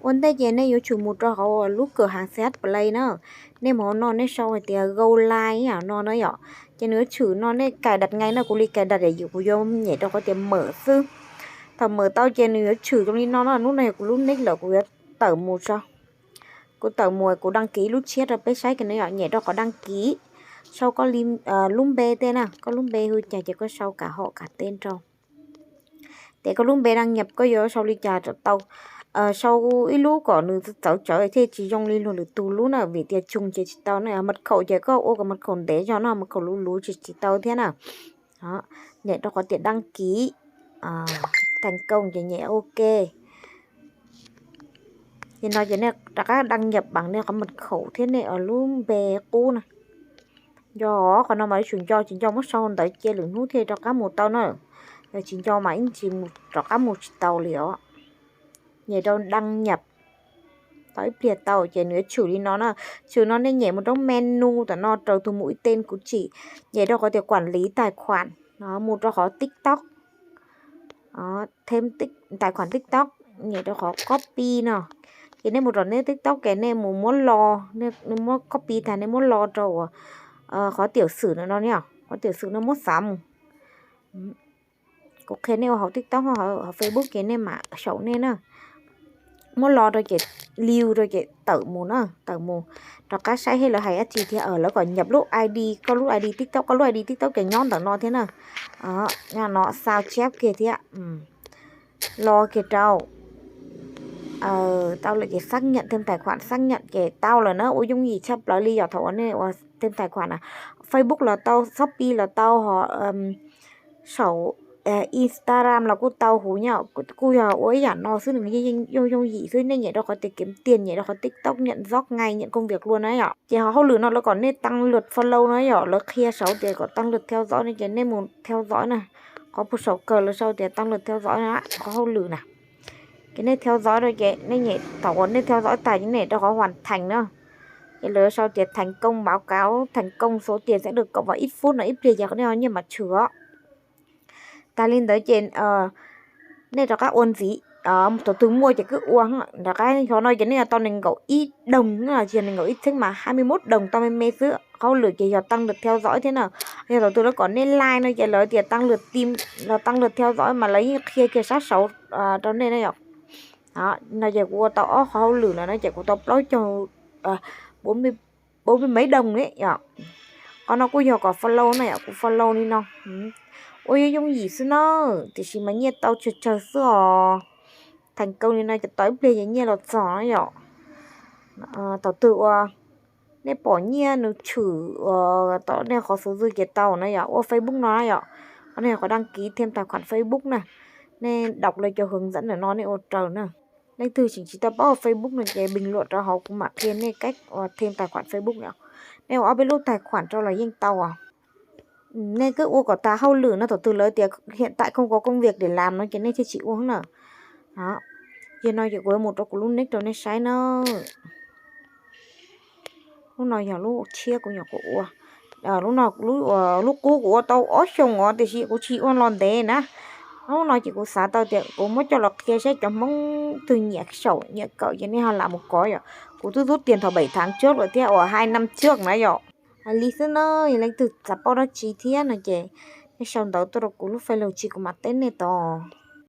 Ua ntej ces nej yuav tsum mus rau hauv lub kawm hav C H Play na. Nej mus hauv no nej sau hais tias Go Live no na yom. Ces nws yuav tshwm no nej cài đặt ngay na, kuv li cài đặt yus kuv yuav nyem rau qhov tias mở xwb. Thaum mở tau ces nws yuav tshwm zoo li no na, hnub no yog kuv lub nick lawm kuv yuav tawm mus tso. Kuv tawm mus kuv đăng ký lub tshiab rau peb saib kiag no yom, nyem rau qhov đăng ký. Sau koj li lub npe tej na, koj lub npe hu cas ces koj sau cả họ cả tên rau. Ces koj lub npe đăng nhập koj yuav sau li cas rau tau. Sau ib lub kom nws txawv tsawv thiaj tsis zoo li luag lwm tus lub na, vim tias tsoog ces tsis tau na, mật khẩu ces koj ua kom mật khẩu ntev zog no, mật khẩu luv luv ces tsis tau thiab na. Nyem rau qhov tias đăng ký thành công ces nyem OK. Ces no ces nej rov qab đăng nhập bằng nej qhov mật khẩu thiab nej lub npe qub na. Nco qhov no mas yuav tsum nco, tsis nco muab sau ntawd cia lwm hnub thiaj rov qab mus tau na. Yog tsis nco mas ib ntsis rov qab mus tsis tau li os. Nyem rau đăng nhập. Tau ib pliag tau ces nws yuav tshwm li no na. Tshwm no nej nyem mus rau menu tam no, raws tus mục ib tên kuv tsim. Nyem rau qhov tias quản lý tài khoản no, mus rau qhov TikTok. Thêm tài khoản TikTok, nyem rau qhov copy no. Ces nej mus rau nej TikTok ces nej mus muab lo, nej muab copy tag nej muab lo rau qhov tiểu sử no, qhov tiểu sử no muab xav mus. Kuv qhia nej ua hauv TikTok, hauv Facebook ces nej mam saum nej na. Muab lo rau ces, liu rau ces tawm mus na, tawm mus. Rov qab saib seb lawv hais dab tsi thiab, lawv kom nhập lub ID, koj lub ID TikTok, koj lub ID TikTok ces nyob ntawm no thiab na. Nyob no sao chép kiag thiab. Lo kiag rau. Tau lawm ces xác nhận thêm tài khoản, xác nhận ces tau lawm na, ua yooj yim tshaj plaws li yom. Thaum uas nej ua thêm tài khoản na, Facebook los tau, Shopee los tau, ho saum Instagram los kuj tau huv nyob, kuj yog ua ib yam no xwb, nws yeej yooj yooj yim xwb. Nej nyem rau qhov tias kiếm tiền, nyem rau qhov TikTok nhận job ngay, nhận công việc luôn na yom. Ces ho hauj lwm no lawv kom nej tăng lượt follow na yom, lawv qhia saud tias kom tăng lượt theo dõi no ces nej mus theo dõi na. Qhov puag saum kawg lawv sau tias tăng lượt theo dõi na, qhov hauj lwm na. Ces nej theo dõi rau ces nej nyem, thaum uas nej theo dõi tas ces nej nyem rau qhov hoàn thành na. Ces lawv sau tias thành công báo cáo, thành công số tiền sẽ được cộng vào ít phút no, ib pliag ces nej ho nyiaj mam tshwm os. Tas li ntawd ces nej rov qab ua ntxiv, thaum twg muaj ces kwv ua, rov qab xyov no ces nej yuav tau nees nkaum ib đồng, tsis yog nees nkaum ib txheeb mas hai mươi mốt đồng tau me me xwb. Hauj lwm ces yog tăng lượt theo dõi thiab na. Yog thaum twg lawv kom nej like no ces lawv tias tăng lượt tim, los tăng lượt theo dõi mas lawv yeej qhia kiag sab saud rau nej na yom. No ces kuv ua tau ob qhov hauj lwm lawm no ces kuv tau plaub caug bốn mươi mấy đồng ne yom. Qhov no kuj yog kom follow na yom, kuv follow li no. Ua yooj yooj yim xwb na, tiam sis mas nyiaj tau tsawg tsawg xwb os. Thành công li no ces tau ib pliag ces nyiaj los txog na yom. Thaum twg uas nej pom nyiaj nws tshwm uas tom nej qhov số dư ces tau na yom, ua Facebook no na yom. Qhov no yog qhov đăng ký thêm tài khoản Facebook na. Nej đọc lawv cov hướng dẫn ntawm no nej ua raws na. Leej twg tseem tsis tau paub ua Facebook no ces bình luận rau hauv kuv mam qhia nej cách ua thêm tài khoản Facebook no. Nej ua ob peb lub tài khoản rau los yeej tau os. Nej kuj ua kom tas hauj lwm no, thaum twg lawv tias hiện tại không có công việc để làm no ces nej thiaj tsis ua na. Yog no ces kuv yuav mus rau kuv lub next rau nej saib na. Lub no yog lub tshiab kuv nyuam qhuav ua. Lub no, lub qub kuv ua tau ob xyoos os, tiam sis kuv tsis ua los ntev na. Lub no ces kuv xav tau tias kuv muab coj los qhia saib cov Hmoob twg nyiam saum nyiam kawm ces nej ho lam mus kov yom. Kuv twb rút tiền thaum bảy tháng trước lawm thiab uas hai năm trước na yom. Hais li xwb na, yog leej twg xav paub dab tsi thiab no ces nej sau ntawv tuaj rau kuv lub Face los tsis kuv mam teb nej tod.